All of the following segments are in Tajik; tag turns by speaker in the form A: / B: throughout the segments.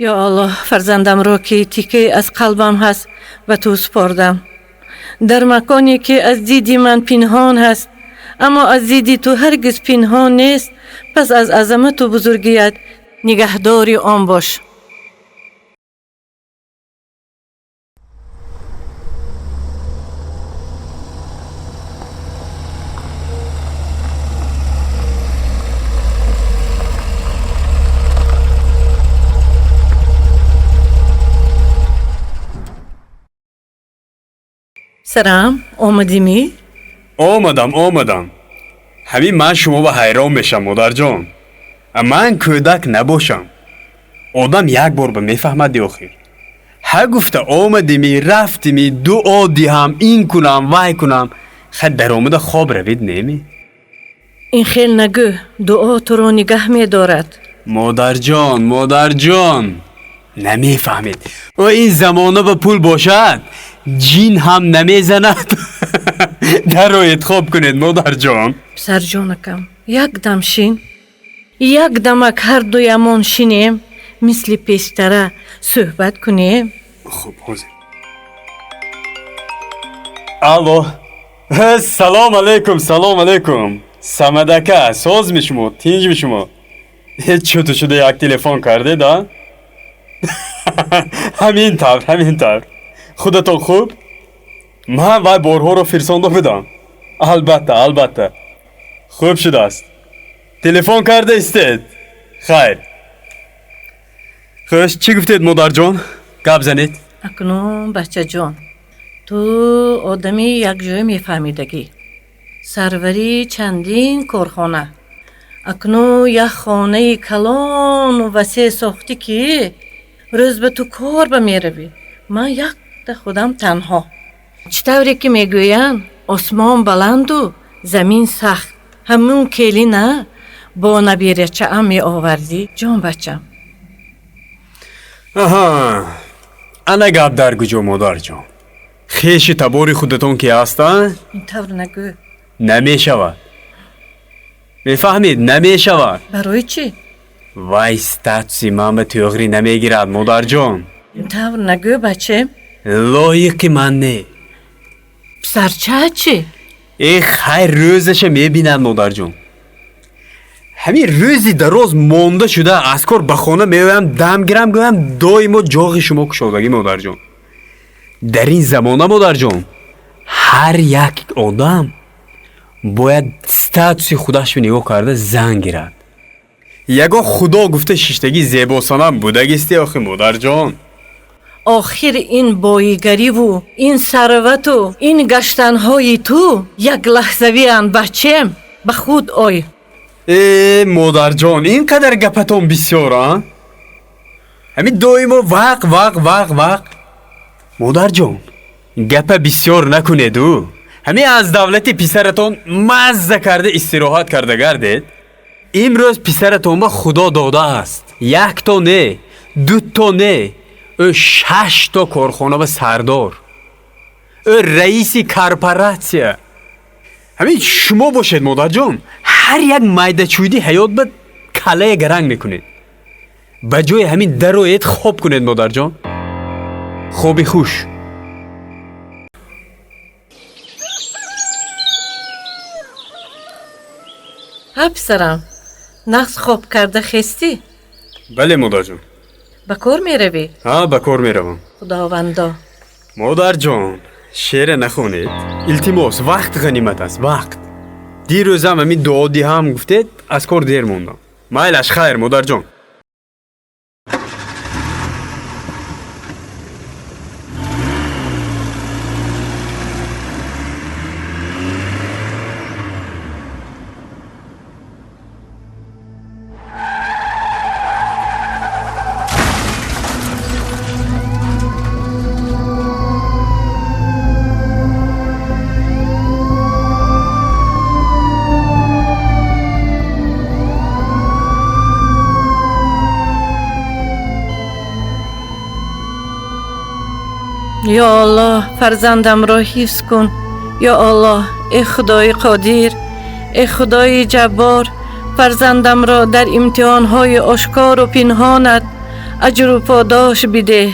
A: Ё Аллоҳ, фарзандамро, ки тикае аз қалбам ҳаст, ба ту супордам. Дар маконе ки аз диди ман пинҳон ҳаст, аммо аз диди ту ҳаргиз пинҳон нест, пас аз азамату бузургият нигаҳдори он бош. Писарам, омадимӣ?
B: Омадам, омадам. Ҳамин ман шумо ба ҳайрон мешам, модарҷон. Ман кӯдак набошам. Одам як бор ба мефаҳмад охир. Ҳа, гуфта омадимӣ, рафтимӣ, дуо диҳам, ин кунам, вай кунам. Ха, даромада хоб равед, неми?
A: Ин хел нагӯ, дуо туро нигаҳ медорад.
B: Модарҷон, модарҷон, намефаҳмед. О, ин замона ба пул бошад, ҷин ҳам намезанад. Дароед, хоб кунед, модарҷон.
A: Писарҷонакам, як дам шин, як дамак ҳардуямон шинем, мисли пештара суҳбат кунем.
B: Хуб, ҳозир. Алло, салом алейкум, салом алейкум, Самадака. Созми шумо, тинҷми шумо? Чуту шуда як телефон кардед, а? Ҳамин тавр, ҳамин тавр. Худатон хуб? Ман вай борҳоро фирсонда будам. Албатта, албатта, хуб шудааст. Телефон карда истед. Хайр. Хуш, чӣ гуфтед, модарҷон? Гап занед.
A: Акнун, бачаҷон, ту одами якҷоя мефаҳмидагӣ, сарвари чандин корхона. Акнун як хонаи калону васеъ сохтӣ, ки рӯз ба ту кор ба меравӣ, ман якта худам танҳо. Чӣ тавре ки мегӯянд, осмон баланду замин сахт, ҳамун келина бо набирачаам меовардӣ, ҷон бачам.
B: Аҳа, ана гап дар куҷо, модарҷон. Хеши табори худатон ки ҳастанд?
A: Ин тавр нагӯ.
B: Намешавад, мефаҳмед, намешавад.
A: Барои чӣ?
B: Вай статуси ман ба тӯғрӣ намегирад, модарҷон.
A: Ин тавр нагӯ, бачем.
B: Лоиқи ман не.
A: Писарча чӣ?
B: Э, хайр, рӯзаша мебинад, модарҷон. Ҳамин рӯзи дароз монда шуда аз кор ба хона меоям, дам гирам, гӯям, доимо ҷоғи шумо кушодагӣ, модарҷон. Дар ин замона, модарҷон, ҳар як одам бояд статуси худашро нигоҳ карда зан гирад. Ягон худо гуфта шиштагӣ зебосанам будагисти охи, модарҷон.
A: Охир ин боигариву ин сарвату ин гаштанҳои ту як лаҳзавианд, бачем, ба худ ой.
B: Э, модарҷон, ин қадар гапатон бисёр, а? Ҳамин доимо вақ, вақ, вақ, вақ. Модарҷон, гапа бисёр накунеду. Ҳамин аз давлати писаратон мазза карда истироҳат карда гардед. Имрӯз писаратон ба худо додааст якто не, дуто не, ӯ шашто корхона ба сардор, ӯ раиси корпоратсия. Ҳамин шумо бошед, модарҷон, ҳар як майдачӯйди ҳаёт ба каллая гаранг мекунед. Ба ҷои ҳамин дароед, хоб кунед, модарҷон. Хоби хуш.
A: Ҳа, писарам, нағз хоб карда хестӣ?
B: Бале, модарҷон.
A: Ба кор меравӣ?
B: Ҳа, ба кор меравам.
A: Худовандо.
B: Модарҷон, шеъре нахонед, илтимос. Вақт ғанимат аст, вақт. Дирӯзам ҳамин дуо диҳам гуфтед, аз кор дер мондам. Майлаш, хайр, модарҷон.
A: Ё Аллоҳ, фарзандамро ҳифз кун. Ё Аллоҳ, э Худои Қодир, э Худои Ҷаббор, фарзандамро дар имтиҳонҳои ошкору пинҳонат Аҷру подош бидеҳ.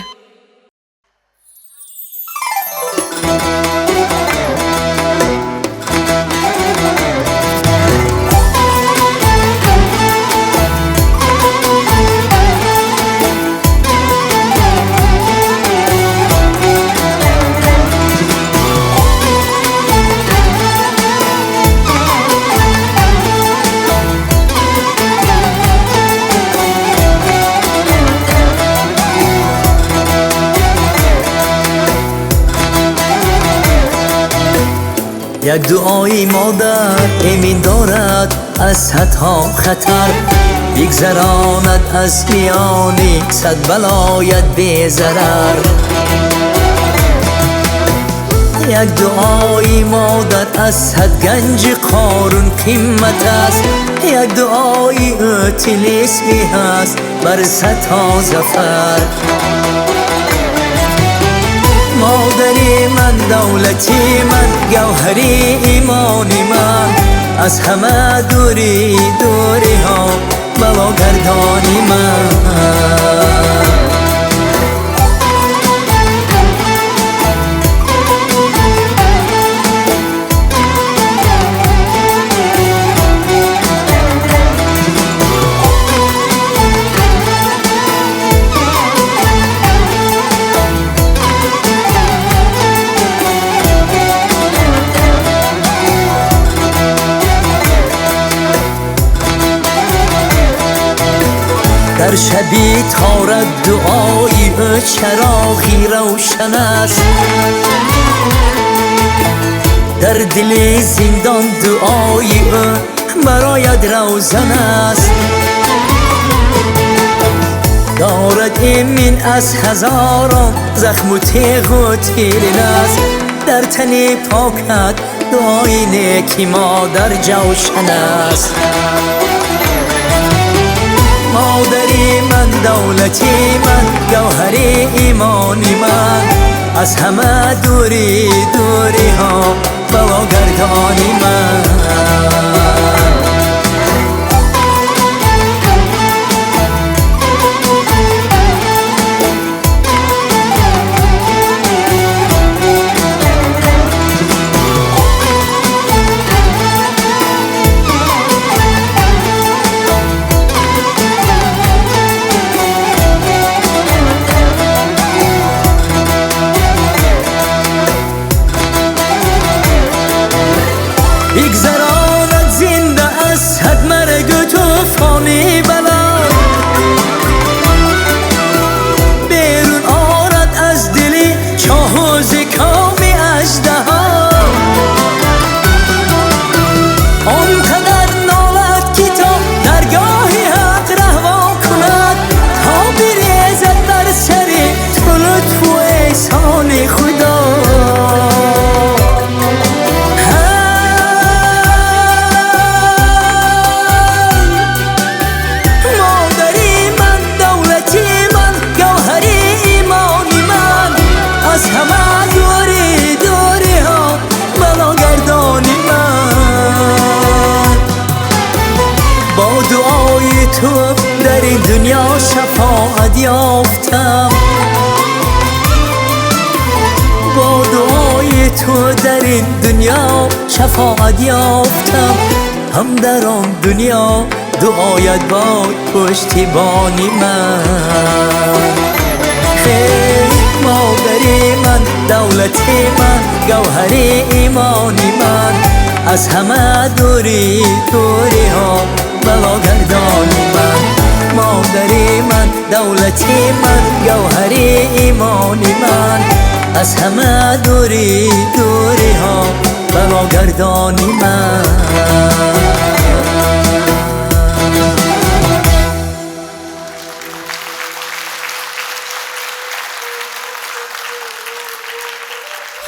C: Як дуои модар эмин дорад аз садҳо хатар, бигзаронад аз миёни сад балоят безарар. Як дуои модар аз сад ганҷи Қорун қимат аст, як дуои ӯ тилисме ҳаст бар садҳо зафар. Модари ман, давлати ман, гавҳари имони ман, аз ҳама дури дуриҳо балогардони ман. Дар шаби торат дуои ӯ чароғи равшан аст, дар дили зиндон дуои ӯ барояд равзан аст. Дорад эмин аз ҳазорон захму теғу тирин аст, дар тани покат дуои неки модар ҷавшан аст. Модари ман, давлати ман, гавҳари имони ман, аз ҳама дури дуриҳо балогардони ман. Бигзаронад зинда аз сад маргу тӯфони бало, берун орад аз дили чоҳу зикоми аждаҳо. Он қадар нолад ки то даргоҳи ҳақ раҳво кунад, то бирезад бар сари ту лутфу эҳсони Худо. Аз ҳама дури дуриҳо балогардони ман. Бо дуои ту дар ин дунё шафоат ёфтам, бо дуои ту дар ин дунё шафоат ёфтам, ҳам дар он дунё дуоят бод пуштибони ман. Модари ман, давлати ман, гавҳари имони ман, аз ҳама дури дуриҳо балогардони ман. Модари ман, давлати ман, гавҳари имони ман, аз ҳама дури дуриҳо балогардони ман.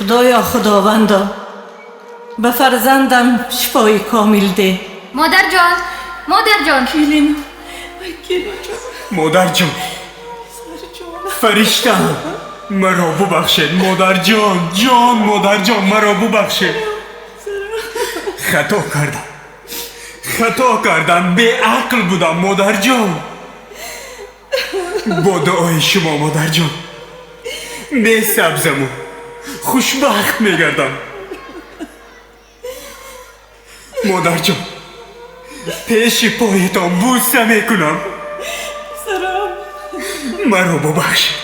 A: Худоё, Худовандо, ба фарзандам шифои комил деҳ.
D: Модарҷон, модарҷон,
A: келин, вай келинҷон,
B: модарҷон, фариштаам, маро бубахшед, модарҷон, ҷон, модарҷон, маро бубахшед. Хато кардам, хато кардам, беақл будам, модарҷон. Бо дуои шумо, модарҷон, месабзаму хушбахт мегардам. Модарҷон, пеши поятон бӯса мекунам.
A: Писарам.
B: Маро бубахшед.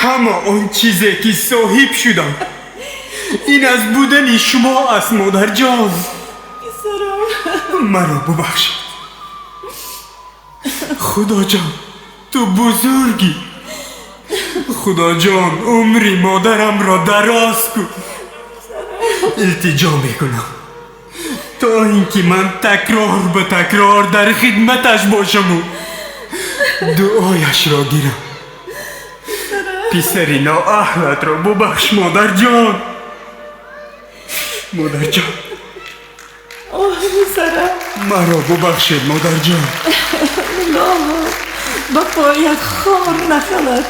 B: Ҳама он чизе ки соҳиб шудам, ин аз будани шумо аст, модарҷон.
A: Писарам.
B: Маро бубахшед. Худоҷон, ту бузургӣ. Худоҷон, умри модарамро дароз кун. Илтиҷо мекунам, то ин ки ман такрор ба такрор дар хидматаш бошаму дуояшро гирам. Писари ноаҳлатро бубахш, модарҷон, модарҷон.
A: Оҳ, писарам.
B: Маро бубахшед, модарҷон.
A: Илоҳо, ба поят хор нахалад.